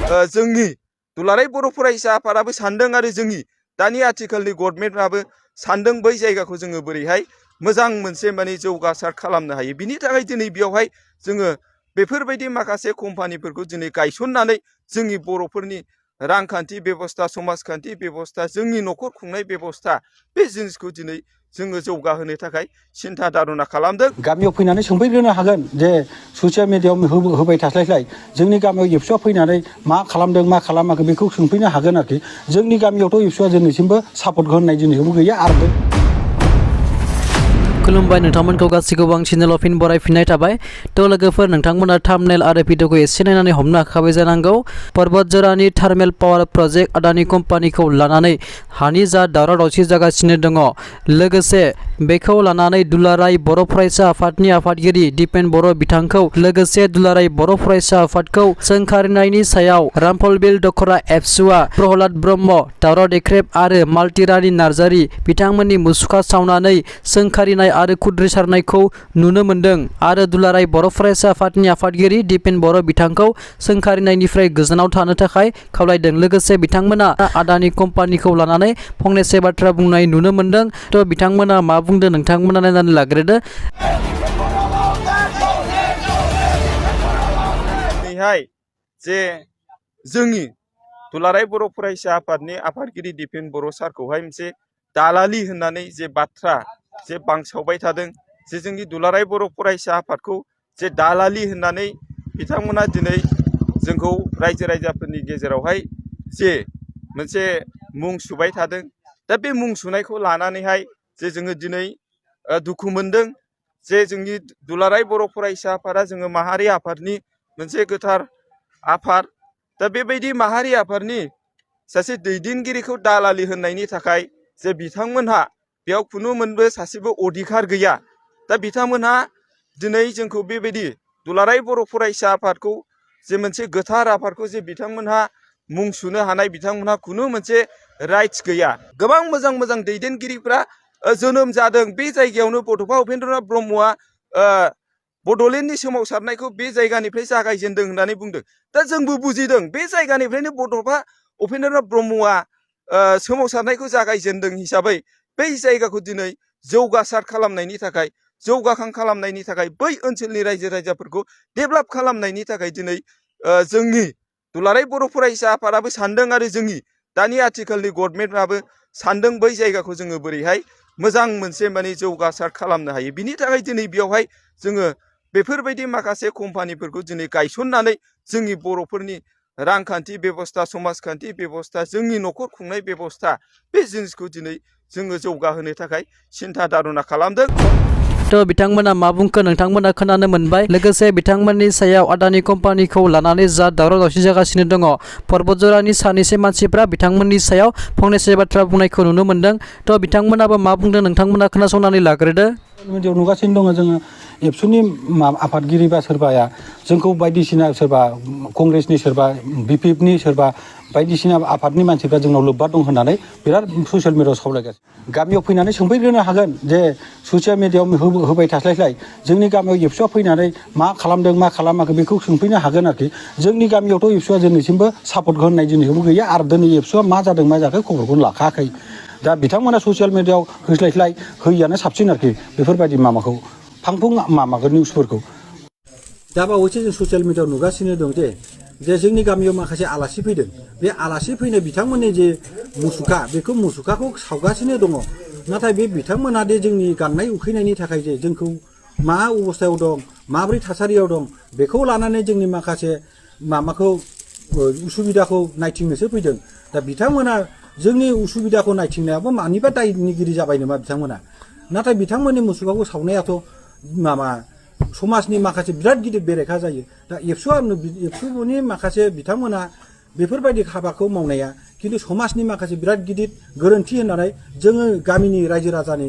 जोंनि दुलाराय बर' फरायसा आफादाबो सानदों आरो जोंनि दानि आथिखालनि गभर्नमेन्टआबो सानदों बै जायगाखौ जोङो बोरैहाय मोजां मोनसे माने जौगासार खालामनो हायो। बिनि थाखाय दिनै बेयावहाय जोङो बेफोरबायदि माखासे कम्पानिफोरखौ दिनै गायसननानै जोंनि बर'फोरनि रांखान्थि बेबस्था समाजखान्थि बेबस्था जोंनि न'खर खुंनाय बेबस्था बे जिनिसखौ दिनै जोङो जौगाहोनो थाखाय सिन्था धारना खालामदों। गामियाव फैनानै सोंफैग्रोनो हागोन जे ससियेल मिडियायाव होबाय थास्लायस्लाय जोंनि गामियाव एबसुआ फैनानै मा खालामदों मा खालामाखै बेखौ सोंफैनो हागोन आरोखि। जोंनि गामियावथ' एबसुआ दिनैसिमबो सापर्ट होनाय जिनिसबो गैया आरो खुलुमबाय नोंथांमोनखौ गासैखौबो आं चेनेलाव फिन बरायफिननाय थाबाय। थ' लोगोफोर नोंथांमोना थाम्बनेल आरो भिडिअखौ एसे नायनानै हमनो हाखाबाय जानांगौ। पर्बतजरानि थार्मेल पावार प्रजेक्ट आदानि कम्पानिखौ लानानै हानि जा दावराव दावसि जागासिनो दङ। लोगोसे बेखौ लानानै दुलाराय बर' फरायसा आफादनि आफादगिरि दिपेन बर' बिथांखौ लोगोसे दुलाराय बर' फरायसा आफादखौ सोंखारिनायनि सायाव रामफलबिल दखरा एबसुआ प्रहलाद ब्रह्म दावराव देख्रेब आरो मालतिरानि नार्जारि बिथांमोननि मुसुखा सावनानै सोंखारिनाय आरो खुद्रिसारनायखौ नुनो मोन्दों आरो दुलाराय बर' फरायसा आफादनि आफादगिरि दिपेन बर' बिथांखौ सोंखारिनायनिफ्राय गोजानाव थानो थाखाय खावलायदों। लोगोसे बिथांमोना आदानि कम्पानिखौ लानानै फंनैसो बाथ्रा बुंनाय नुनो मोन्दों। थ' बिथांमोना मा बुंदों नोंथांमोना नायनानै लाग्रोदो। दिनैहाय जे जोंनि दुलाराय बर' फरायसा आफादनि आफादगिरि दिपेन बर' सारखौहाय मोनसे दालालि होननानै जे बाथ्रा जे बांसावबाय थादों जे जोंनि दुलाराय बर' फरायसा आफादखौ जे दालालि होननानै बिथांमोना दिनै जोंखौ रायजो राजाफोरनि गेजेरावहाय जे मोनसे मुं सुबाय थादों। दा बे मुं सुनायखौ लानानैहाय जे जोङो दिनै दुखु मोनदों जे जोंनि दुलाराय बर' फरायसा आफादा जोङो माहारि आफादनि मोनसे गोथार आफाद। दा बेबायदि माहारि आफादनि सासे दैदेनगिरिखौ दालालि होननायनि थाखाय जे बिथांमोनहा बेयाव खुनु मोनबो सासेबो अधिकार गैया। दा बिथांमोनहा दिनै जोंखौ बेबायदि दुलाराय बर' फरायसा आफादखौ जे मोनसे गोथार आफादखौ जे बिथांमोनहा मुं सुनो हानाय बिथांमोनहा खुनु मोनसे राइट्स गैया। गोबां मोजां मोजां दैदेनगिरिफ्रा जोनोम जादों बे जायगायावनो। बड'फा उपेन्द्रनाथ ब्रह्मआ बड'लेण्डनि सोमावसारनायखौ बे जायगानिफ्राय जागायजेनदों होननानै बुंदों। दा जोंबो बुजिदों बे जायगानिफ्रायनो बड'फा उपेन्द्रनाथ ब्रह्मआ सोमावसारनायखौ जागायजेनदों हिसाबै बै जायगाखौ दिनै जौगासार खालामनायनि थाखाय जौगाखां खालामनायनि थाखाय बै ओनसोलनि रायजो राजाफोरखौ डेभेलप खालामनायनि थाखाय दिनै जोंनि दुलाराय बर' फरायसा आफादाबो सानदों आरो जोंनि दानि आथिखालनि गभर्नमेन्टआबो सानदों बै जायगाखौ जोङो बोरैहाय मोजां मोनसे माने जौगासार खालामनो हायो। बिनि थाखाय दिनै बेयावहाय जोङो बेफोरबायदि माखासे कम्पानिफोरखौ दिनै गायसननानै जोंनि बर'फोरनि रांखान्थि बेबस्था समाजखान्थि बेबस्था जोंनि न'खर खुंनाय बेबस्था बे जिनिसखौ दिनै जोङो जौगाहोनो थाखाय सिन्था धारना खालामदों। थ' बिथांमोना मा बुंखो नोंथांमोना खोनानो मोनबाय। लोगोसे बिथांमोननि सायाव आदानि कम्पानिखौ लानानै जा दावराव दावसि जागासिनो दङ। पर्बतजरानि सानैसो मानसिफ्रा बिथांमोननि सायाव फंनैसो बाथ्रा बुंनायखौ नुनो मोन्दों। थ' बिथांमोनाबो मा बुंदों नोंथांमोना खोनासंनानै लाग्रोदो। मिडियायाव नुगासिनो दङ जोङो एबसुनि आफादगिरि बा सोरबाया जोंखौ बायदिसिना सोरबा कंग्रेसनि सोरबा बिपिएफनि सोरबा बायदिसिना आफादनि मानसिफ्रा जोंनाव लोब्बा दं होननानै बिराद ससियेल मिडियायाव सावरायगासिनो। गामियाव फैनानै सोंफैग्रोनो हागोन जे ससियेल मिडियायाव होबाय थास्लायस्लाय जोंनि गामियाव एबसुआ फैनानै मा खालामदों मा खालामाखै बेखौ सोंफैनो हागोन आरोखि। जोंनि गामियावथ' एबसुआ दिनैसिमबो सापर्ट होनाय जिनिसबो गैया आरो दिनै एबसुआ मा जादों मा जायाखै खबरखौनो लाखायाखै। दा बिथांमोना ससियेल मिडियायाव होस्लायस्लाय होयियानो साबसिन आरोखि बेफोरबायदि माबाखौ फांफुं माबाखौ निउसफोरखौ। दा बावैसो जों ससियेल मिडियायाव नुगासिनो दं जे जोंनि गामियाव माखासे आलासि फैदों। बे आलासि फैनाय बिथांमोननि जे मुसुखा बेखौ मुसुखाखौ सावगासिनो दङ। नाथाय बे बिथांमोना दे जोंनि गांनाय उखैनायनि थाखाय जे जोंखौ मा अबस्थायाव दं माब्रै थासारियाव दं बेखौ लानानै जोंनि माखासे माबाखौ उसुबिदाखौ नायथिंनोसो फैदों। दा बिथांमोना जोंनि उसुबिदाखौ नायथिंनायाबो मानिबा दायनिगिरि जाबाय नामा बिथांमोना। नाथाय बिथांमोननि मुसुखाखौ सावनायाथ' माबा समाजनि माखासे बिराद गिदिर बेरेखा जायो। दा एबसुनि माखासे बिथांमोना बेफोरबायदि हाबाखौ मावनाया खिन्थु समाजनि माखासे बिराद गिदिर गोरोन्थि होननानै जोङो गामिनि रायजो राजानि